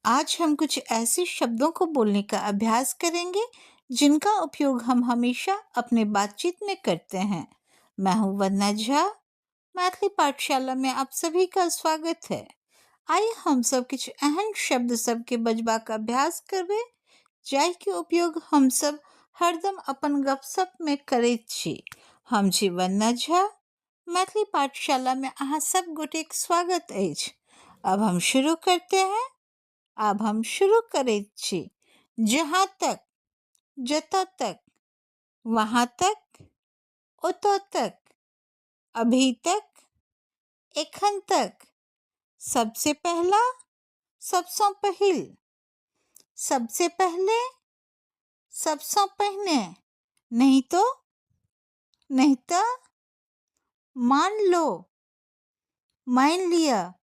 आज हम कुछ ऐसे शब्दों को बोलने का अभ्यास करेंगे जिनका उपयोग हम हमेशा अपने बातचीत में करते हैं। मैं हूं वंदना झा, मैथिली पाठशाला में आप सभी का स्वागत है। आइ हम सब किछु एहन शब्द सबके बजबाक अभ्यास करबै जाहिके उपयोग हमसब हरदम अपन गपशप में करैत छी। हम छी वंदना झा, मैथिली पाठशाला में अहाँ सब गोटेक स्वागत अछि। अब हम शुरू करते हैं। आब हम शुरू करैत छी। जहाँ तक, जतऽ तक, वहाँ तक, ओतऽ तक, अभी तक, एखन तक, सबसे पहला, सबसँ पहिल, सबसे पहले, सबसँ पहिने, नहीं तो, नहीं तो, मान लो, मान लिया,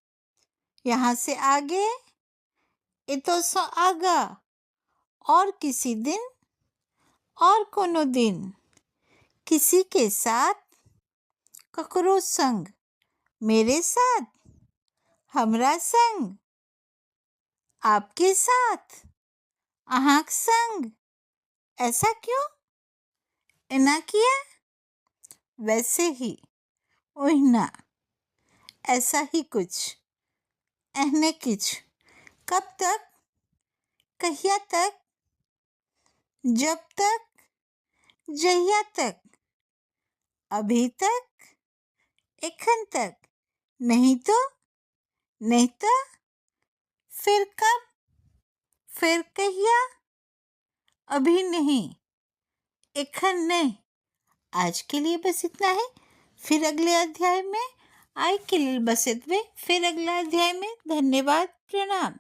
यहाँ से आगे, एतऽसँ आगा, और किसी दिन, और कोनो दिन, किसी के साथ, ककरो संग, मेरे साथ, हमरा संग, आपके साथ, अहाँक संग, ऐसा क्यों, एना किया, वैसे ही, ओहिना, ऐसा ही कुछ, एहने किछु, कब तक, कहिया तक, जब तक, जहिया तक, अभी तक, एखन तक, नहीं तो, नहीं तो, फिर कब, फिर कहिया, अभी नहीं, एखन नहीं। आज के लिए बस इतना ही। फिर अगले अध्याय में। आइ के लेल बस एतबे। फिर अगला अध्याय में। धन्यवाद, प्रणाम।